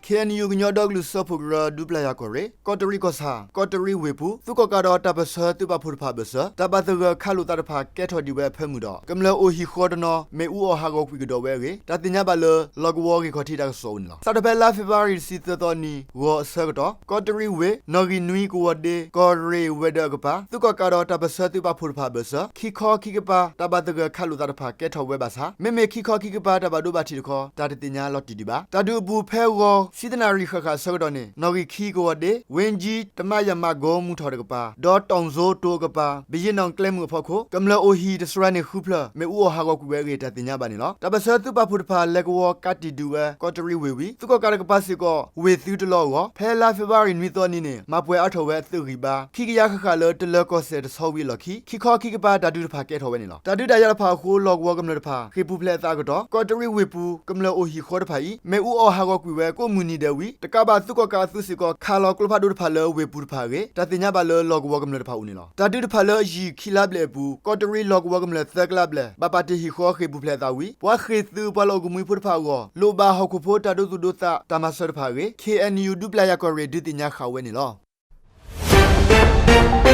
ခ့ၣ်အဲၣ်ယူၣ် ကညီဒီကလုာ်စၢဖှိၣ်ကရၢ ဒူပျၢ်ယၤကီၢ်ရ့ၣ် ကီးတရံးကီၢ်ဆၣ် ကီးတရံးဝ့ၢ်ပူၤ သုးကီၣ်ကးဒီးတၢ်ပၢၢ်ဆၢသုးပာ်ဖှိၣ်တဖၣ်အဘၢၣ်စၢၤ တၢ်ဘၣ်သဂၢၢ်ခးလိာ်သးတဖၣ်ကဲထီၣ်ဒံးဝဲအဖၢမုၢ်ဒီး ကမျၢၢ်အိၣ်ဟံၣ်ဃီတနီၤ မ့ၣ်အူအီၣ်ဟးဂီၤကွံာ်ကဒီးဝဲအဂ့ၢ် တၢ်သ့ၣ်ညါဘၣ်လၢ လီၢ်ကဝီၤဂ့ၢ်ခီၣ်ထံးတၢ်ကစီၣ်အအိၣ်န့ၣ်လီၤ. စးထီၣ်ဖဲလါဖ့ၤဘြူၤအါရံၤ တဆံသၢသီနံၤ ဂီၤအဆၢကတီၢ် ကီးတရံးဝ့ၢ် နီၣ်ဂံၢ်နွံကဝီၤဒ့ ကီၢ်ရ့ၣ်ဝဲၤဒၢးအကပၤ သုးကီၣ်ကးဒီးတၢ်ပၢၢ်ဆၢသုးပာ်ဖှိၣ်တဖၣ်အဘၢၣ်စၢၤ ခံခီခံကပၤ တၢ်ဘၣ်သဂၢၢ်ခးလိာ်သးတဖၣ်ကဲထီၣ်ဝဲဘၣ်ဆၣ် မ့မ့ၢ်ခံခီခံကပၤတၢ်ဘၣ်ဒိဘၣ်ထံးတခီ တၢ်တသ့ၣ်ညါလီၤတံၢ်ဒံးဘၣ်. တၢ်ဒုးအပူၤဖဲဂီၤ ဆံတနၣ်ရံၣ်ဃၣ်ဃၣ်အဆၢကတီၢ်န့ၣ် နီၣ်ဂံၢ်ခံကဝီၤဒ့ ဝ့ၢ်ကၠံ တမါယၤမးကီမူထီၣ်တကပၤ ဒီးတီၣ်စိတိၤအကပၤ ဘယ့ၣ်နီၣ်ကျဲမုၢ်အဖီခိၣ် ကမျၢၢ်အိၣ်ဟံၣ်တစှၤန့ၣ်ဃုဖျၢၣ် မ့ၣ်အူအီၣ်ဟးဂီၤကွံာ်ဝဲအဂ့ၢ် တၢ်သ့ၣ်ညါဘၣ်န့ၣ်လီၤ. တၢ်ပၢၢ်ဆၢသုးပာ်ဖှိၣ်တဖၣ်လဲၤကဝီၤကးတံာ်ဒုးဝဲ ကီးတရံးဝ့ၢ်ဝံၤ သုးကီၣ်ကးတကပၤစ့ၢ်ကီး ဝ့ၢ်သုတလီၢ်အဂီၢ် ဖဲလါဖ့ၤဘြူၤအါရံၤနွံသီနံၤန့ၣ် မၤပှဲၤအါထီၣ်ဝဲအသုးဂံၢ်ဘါ ခံကယၤဃၣ်ဃၣ်လၢတလၢၤကီၢ်စဲၣ်တဆီဝံၤအလီၢ်ခံ ခံခီခံကပၤတၢ်ဒုးတဖၣ်ကဲထီၣ်ဝဲန့ၣ်လီၤ. တၢ်ဒုးတၢ်ယၤတဖၣ်အဃိ လီၢ်ကဝီၤကမျၢၢ်တဖၣ် ဃ့ၢ်ပူၤဖျဲးအသးအကတီၢ် ကီးတရံးဝ့ၢ်ပူၤ ကမျၢၢ်အိၣ်ဟံၣ်ဃီတဖၣ်အံၤ မ့ၣ်အူအီၣ်ဟးဂီၤကွံာ်ဝဲ ကိးမုၢ်နံၤဒဲးဝံၤ တကးဘၣ်သုးကီၣ်ကးအသုးစ့ၢ်ကီး ခးလီၤကျိဖးဒိၣ်တဖၣ်လၢဝ့ၢ်ပူၤတဖၣ်အဂ့ၢ် တၢ်သ့ၣ်ညါဘၣ်လၢလီၢ်ကဝီၤကမျၢၢ်တဖၣ်အအိၣ်န့ၣ်လီၤ. တၢ်ဒုးတဖၣ်လၢယံာ်ခံလါဘျဲၣ်အပူၤ ကီးတရံးလီၢ်ကဝီၤကမျၢၢ်သၢကျါဘျဲၣ် ဘၣ်ပာ်တ့ၢ်ဟံၣ်ဃီဃ့ၢ်ပူၤဖျဲးအသးဝံၤ ပှၤဃ့ၢ်သုးပှၤလီၢ်အိၣ်ကမှံဖိတဖၣ်အဂီၢ် လိၣ်ဘၣ်ဟီၣ်ခိၣ်ဖိတၢ်ဒိသူၣ်ဒိသးတၢ်မၤစၢၤတဖၣ်အဂ့ၢ် ခ့ၣ်အဲၣ်ယူၣ် ဒူပျၢ်ယၤကီၢ်ရ့ၣ် ဒုးသ့ၣ်ညါဃာ်ဝဲန့ၣ်လီ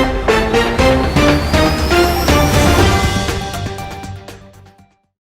ၤ.